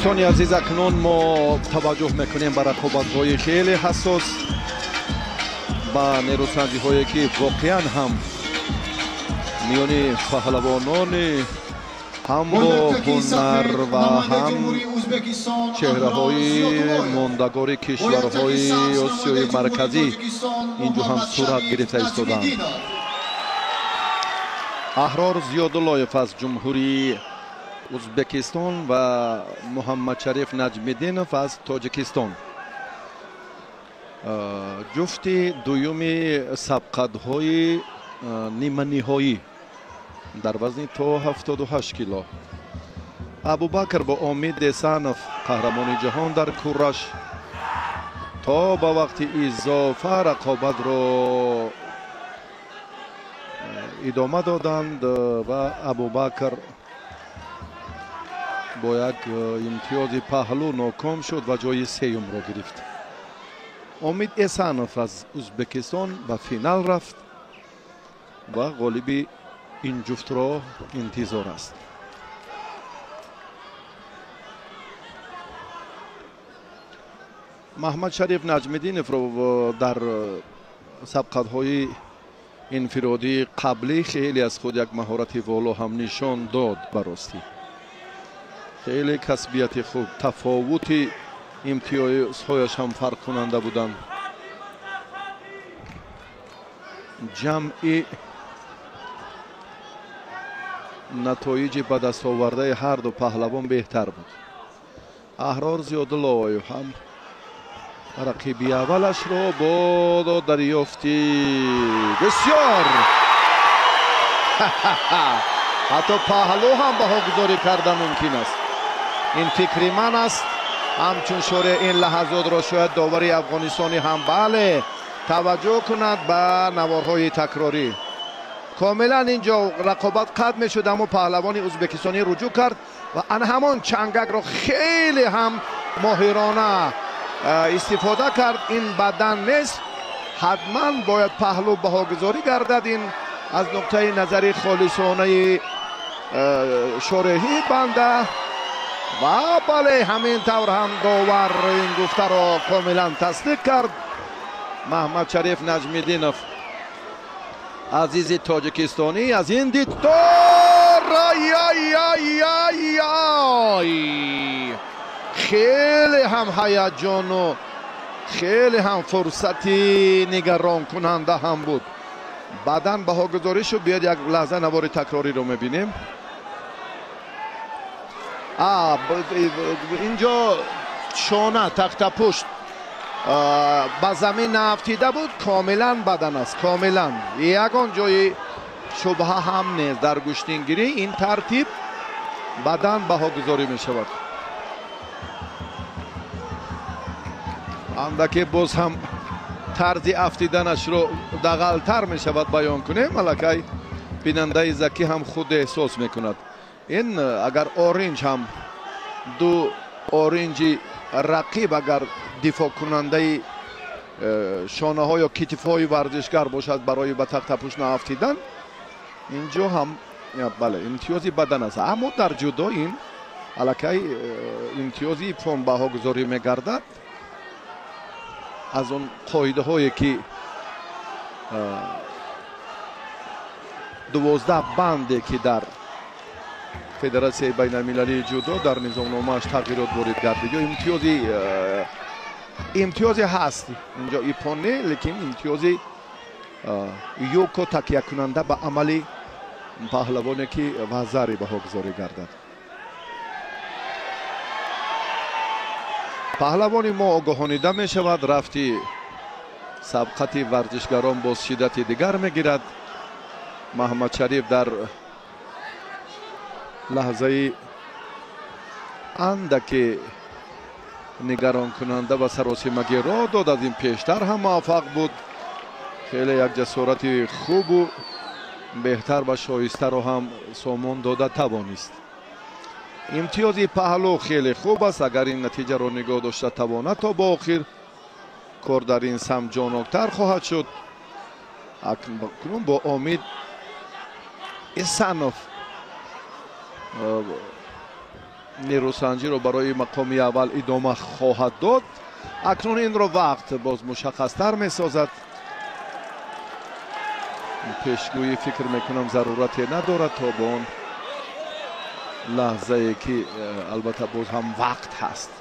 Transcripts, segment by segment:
Дӯстони азиз, акнун мо таваҷҷӯҳ мекунем ба рақобатҳои хеле ҳассос, ба нерӯсанҷиҳое ки воқеан ҳам миёни паҳлавонони ҳам бо ҳунар ва ҳам чеҳраҳои мондагори кишварҳои Осиёи Марказӣ инҷо ҳам сурат гирифта истодаанд. Аҳрор Зиёдуллоев аз Ҷумҳурии Узбекистон ва Муҳаммадшариф Наҷмиддинов аз Тоҷикистон. Ҷуфти дуюми сабқатҳои ниманиҳоӣ дар вазни то 78 кило. Абубакр бо Омид Эсанов, қаҳрамони ҷаҳон дар кураш, то ба вақти изофа рақобатро идома доданд ва Абубакр бо як имтиёзи паҳлӯ ноком шуд ва ҷои сеюмро гирифт. Омид Эсанов аз Узбекистон ба финал рафт ва ғолиби ин ҷуфтро интизор аст. Маҳмадшариф Наҷмиддиновро дар сабқатҳои инфиродии қаблӣ хеле аз худ як маҳорати воло ҳам нишон дод. Ба ростӣ хеле касбияти хуб, тафовути имтиёзҳояш ҳам фарқкунанда буданд. Ҷамъи натоиҷи ба дастовардаи ҳарду паҳлавон беҳтар буд. Аҳрор Зиёдуллоев ҳам рақиби аввалашро бо дарёфти бисёр ҳатто паҳлӯ ҳам баҳогузорӣ карда мумкин аст. Ин фикри ман аст. Ҳамчун шореҳ ин лаҳазотро шояд довари афғонистонӣ ҳам бале таваҷҷӯҳ кунад ба наворҳои такрорӣ. Комилан инҷо рақобат қатъ мешуд, аммо паҳлавони узбекистонӣ руҷӯъ кард ва ан ҳамон чангакро хеле ҳам моҳирона истифода кард. Ин бадан нест, ҳатман бояд паҳлӯ баҳогузорӣ гардад. Ин аз нуқтаи назари холисонаи шореҳӣ банда ва бале ҳамин тавр ҳам довар ин гуфтаро комилан тасдиқ кард. Маҳмадшариф Наҷмиддинов азизи тоҷикистонӣ аз ин дидор ай хеле ҳам ҳаяҷону хеле ҳам фурсати нигаронкунанда ҳам буд. Баъдан баҳогузорӣ шуд. Биёд як лаҳза навори такрориро мебинем. Инҷо шона тахтапушт ба замин наафтида буд. Комилан бадан аст, комилан ягон ҷои шубҳа ҳам нест. Дар гӯштингирӣ ин тартиб бадан баҳогузорӣ мешавад. Андаке боз ҳам тарзи афтиданашро дағалтар мешавад баён кунем. Аллакай бинандаи закӣ ҳам худ эҳсос мекунад. Ин агар оринҷ ҳам ду оринҷи рақиб агар дифоъкунандаи шонаҳо ё китифҳои варзишгар бошад барои ба тахтапӯш наафтидан, инҷо ҳам бале имтиёзи бадан аст. Аммо дар ҷудо ин аллакай имтиёзи ипон баҳогузорӣ мегардад аз он қоидаҳое ки 12 банде ки дар Федератсияи байналмилалии ҷудо дар низомномааш тағйирот ворид гардид. Ё имтиёзе ҳаст инҷо ипон не, лекин имтиёзи юко такякунанда ба амали паҳлавоне ки вазари баҳогузорӣ гардад. Паҳлавони мо огоҳонида мешавад. Рафти сабқати варзишгарон боз шиддати дигар мегирад. Маҳмадшариф дар лаҳзаи андаке нигаронкунанда ва саросимагӣ роҳ дод. Аз ин пештар ҳам муваффақ буд. Хеле як ҷасорати хубу беҳтар ва шоистаро ҳам сомон дода тавонист. Имтиёзи паҳлӯ хеле хуб аст. Агар ин натиҷаро нигоҳ дошта тавонад то ба охир, кор дар ин самт ҷоноктар хоҳад шуд. Акнун бо Омид Исанов нерӯсанҷиро барои мақоми аввал идома хоҳад дод. Акнун инро вақт боз мушаххастар месозад. Пешгӯӣ фикр мекунам зарурате надорад то ба он лаҳзае ки албатта боз ҳам вақт ҳаст.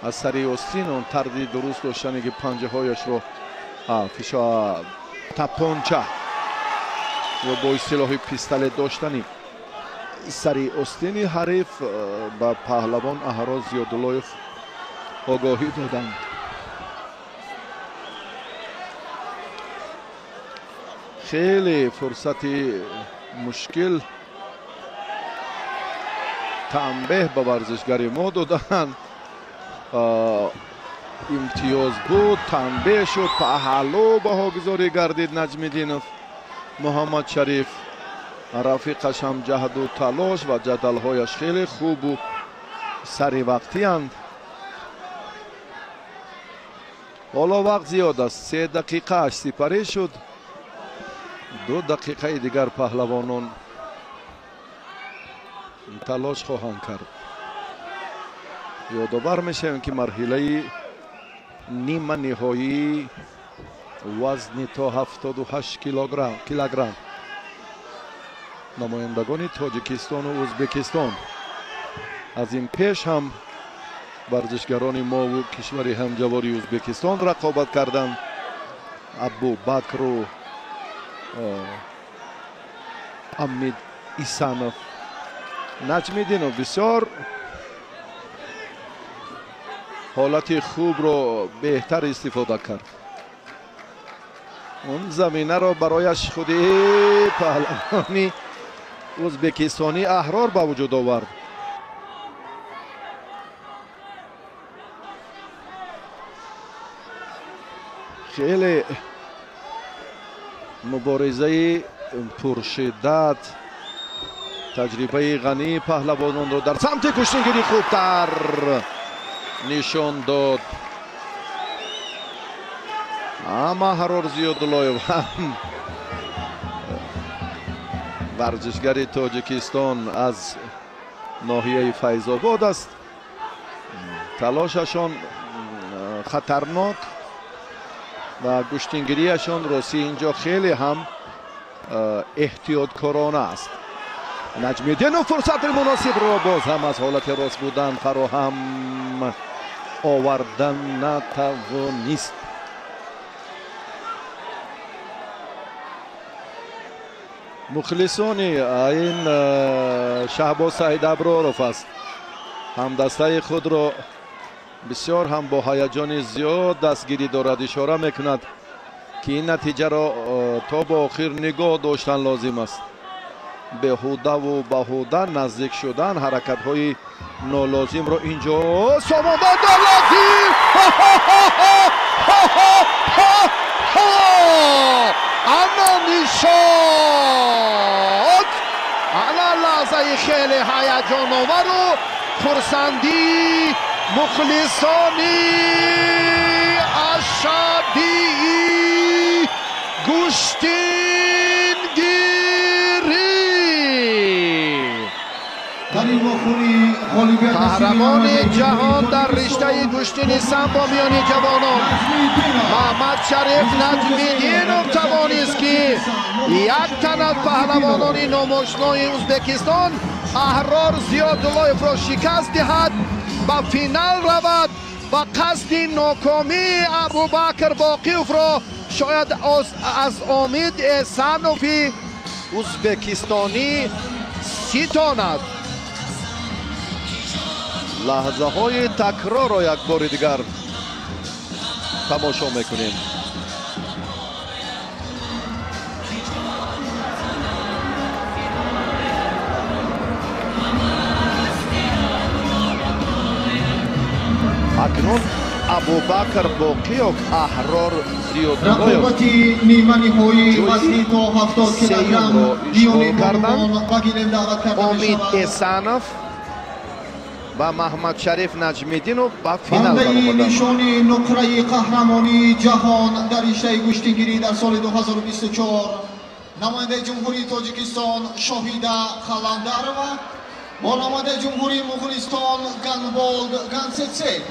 Аз сари остин он тарзи дуруст доштане ки панҷаҳояшро фиша тапонча ё бо истилоҳи пистолет доштани сари остини ҳариф ба паҳлавон Аҳрор Зиёдуллоев огоҳӣ доданд. Хеле фурсати мушкил танбеҳ ба варзишгари мо доданд. Имтиёз буд, танбеҳ шуд, паҳлӯ баҳогузорӣ гардид. Наҷмиддинов Муҳаммад Шариф рафиқаш ҳам ҷаҳду талош ва ҷадалҳояш хеле хубу саривақтиянд. Ҳоло вақт зиёд аст, 3 дақиқааш сипарӣ шуд. 2 дақиқаи дигар паҳлавонон талош хоҳанд кард. Ёдовар мешавем ки марҳилаи нима ниҳоии вазни то 78 килограмм намояндагони Тоҷикистону Ӯзбекистон аз ин пеш ҳам варзишгарони мову кишвари ҳамҷавори Ӯзбекистон рақобат карданд. Абубакру Амид Исанов. Наҷмиддинов бисёр ҳолати хубро беҳтар истифода кард. Он заминаро барояш худи паҳлавони ӯзбекистонӣ Аҳрор ба вуҷуд овард. Хеле муборизаи пуршиддат, таҷрибаи ғании паҳлавононро дар самти куштингирӣ хубтар нишон дод. Ҳам Аҳрор Зиёдуллоев, ҳам варзишгари Тоҷикистон аз ноҳияи Файзобод аст. Талошашон хатарнок ва гӯштингирияшон рости инҷо хеле ҳам эҳтиёткорона аст. Наҷмиддинов фурсати муносибро боз ҳам аз ҳолати рост будан фароҳам овардан натавонист. Мухлисони ин Шаҳбоз Саидаброров аст. Ҳамдастаи худро бисёр ҳам бо ҳаяҷони зиёд дастгирӣ дорад. Ишора мекунад ки ин натиҷаро то ба охир нигоҳ доштан лозим аст. Беҳудаву баҳуда наздик шудан, ҳаракатҳои нолозимро инҷо Сомонбой Давлатӣ ана нишод, ана лаҳзаи хеле ҳаяҷоновару хурсандии мухлисони ашаддии гӯштингирӣ. Қаҳрамони ҷаҳон дар риштаи гӯштини самбо миёни ҷавонон Муҳаммад Шариф Наҷмиддинов тавонист ки як тан аз паҳлавонони номошнои Ӯзбекистон Аҳрор Зиёдуллоевро шикаст диҳад, ба финал равад ва қасди нокомии Абубакр Боқиевро шояд аз Омид Эсанови ӯзбекистонӣ ситонад. Лаҳзаҳои такрорро як бори дигар тамошо мекунем. Акнун Абубакр Боқиев Аҳрор Зиёдуллоев рақобати ниманиҳоии вазни то 70 килограмм миёни карданд. ба гилем даъват карда Омид мешавад. Эсанов ва Маҳмад Шариф Наҷмиддинов ба финал бандаи баромаданд. нишони нуқраи қаҳрамонии ҷаҳон дар риштаи гӯштингирӣ дар соли 2024 намояндаи Ҷумҳурии Тоҷикистон Шоҳида Халандарова Бо намояндаи Ҷумҳурии Муғулистон Ганболд Ганцецег.